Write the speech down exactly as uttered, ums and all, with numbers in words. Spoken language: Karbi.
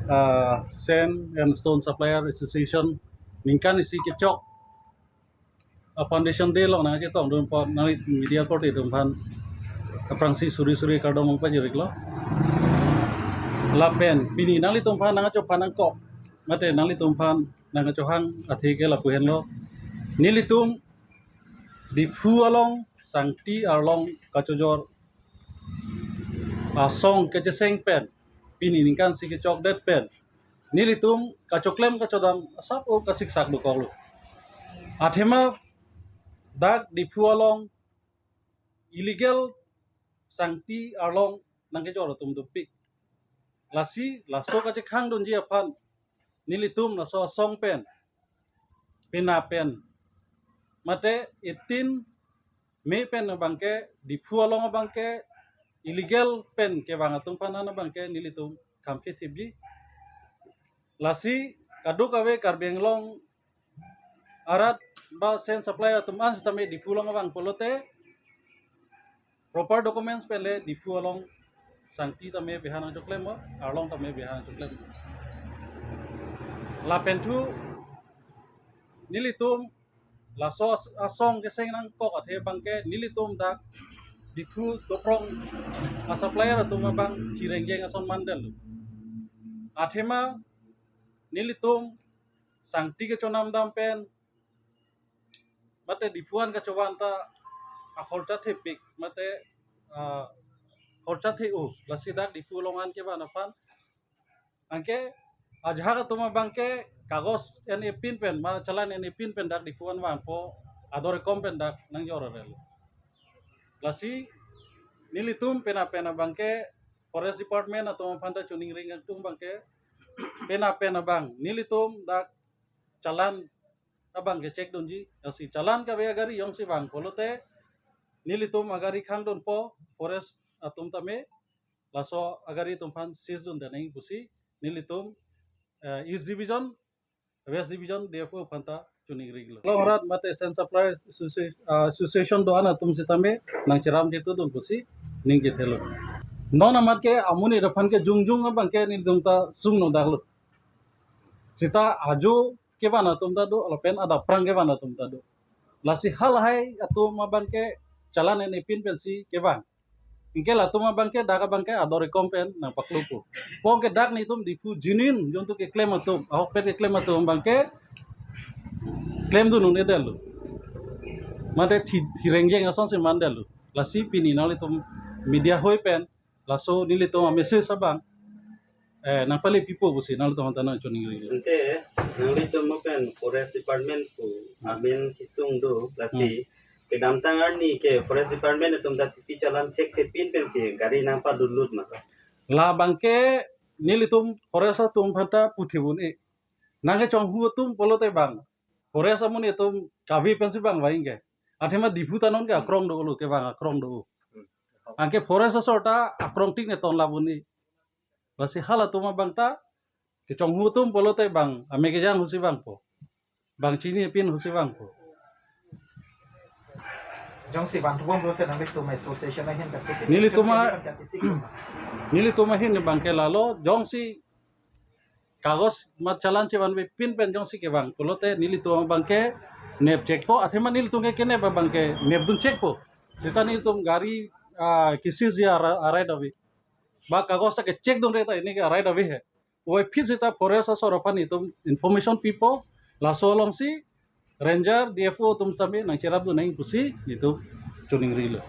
Ah, Sand and Stone Supplier Association ningkan isi kechok, ah, Foundation Day along nangchetongdun apot nangli media korte atum aphan aphrangsi suri suri kardom pajirlo. Lapen pini nanglitum aphan nangchophan nangkok, mate nanglitum aphan nangchohang athe ke lapu henlo. Nelitum Diphu along Sangti arlong kachojor asong kecheseng pen, pini ningkan isi kechokdet pen, nelitum kachoklem kachodam asap o kasiksak dokoklo. Athema dak Diphu along illegal Sangti arlong nangkejor atum dopik. Lasi laso kachekhangdunji aphan nelitum laso asong pen, pena pen, mate eighteen May pen abangke, Diphu along abangke illegal pen kevang atum aphan abangke nelitum kham kethipji. Lasi kadokave Karbi Anglong arat ba sand supply atum an sitame Diphu along abang pulote proper documents pen le Diphu along Sangti tame beha nangchoklem, arlong tame beha nangchoklem. Lapen thu nelitum laso as-, asong keseng nangkok athe abangke nelitum dak Diphu doprong a-supplier atum abang chirengjeng ason mandetlo. Athema nelitum Sangti kechonam dam pen mate Diphu an kachovan ta akhorcha thepik, mate, ah, khorcha the-o, lasi dak Diphu along an kevan aphan. Anke ajahak atum abangke kagos en-e pin pen, ma challan en-e pin pen dak Diphu an vangpo, ador ekom pen dak nangjor arel. Lasi nelitum pena pena abangke Forest Department atum aphan ta choningri nangtum abangke, pena pena abang nelitum dak challan abangke check dunji, lasi challan kave agari jongsi vang pulote nelitum agari khangdunpo, forest atum tame laso agari atum aphan seize dun nangji pusi nelitum, eh, East Division, West Division D F O aphan ta choningrilo. Along arat mate Sand Supply Associ-, ah, Association do-an atum sitame nangcherap chetudun pusi ning kethelo. Non amat ke amonit aphan ke jongjong abangke nelitum ta sung nodaklo. Sita ajo kevan atum ta do, lapen adap aphrang kevan atum ta do. Lasi halahai atum abangke challan en-e pin pensi kevang. Anke latum abangke dak abangke ador ekom pen nangpaklopo. Anke dak nelitum Diphu genuine jontu keklem atum, ahokpet keklem atum abangke klemdun un-edetlo. Mate thi, thirengjeng asonsi mandetlo. Lasi pini nanglitum media hoi pen laso nelitum a-message abang, eh, nangpale pipo pusi nanglitum aphan ta nangchoningri. Ante nanglitum mo pen Forest Department pu amen kesung do, lasi kedamtang arni ke Forest Department atum ta tipi challan check thepin pensi gari nangpadunlut ma? La abangke nelitum forest atum aphan ta puthip un-e. Nangkechonghu atum pulote bang forest amonit atum kave pensi bang vangji ke. Athema Diphu ta non ke akrong dolo, kevang akrong do. Anke forest asor ta akrong tik ne tonlap un-e. Lasi halatum abang ta kechonghu atum pulote bang ame kejang husi vangpo, bang chini pin husi vangpo. Jongsi vangthu bom pulote nanglitum association ahin ta puti. Nelitum a-, nelitum ahin abangke lalo, jongsi kagos ma challan chevanve pin pen jongsi kevang pulote nelitum abangke nep checkpo, athema nelitum ke kenep abangke nepdun checkpo. Sita nelitum gari, ah, ke-seize ji a-, a-right ave. Ba kagos ta ke-check dunre ta ini ke a-right ave he. Puvoiphit sita forest asor aphan nelitum information pipo, laso alongsi ranger, D F O atum sitame nangcherapdun nangji pusi nelitum choningrilo.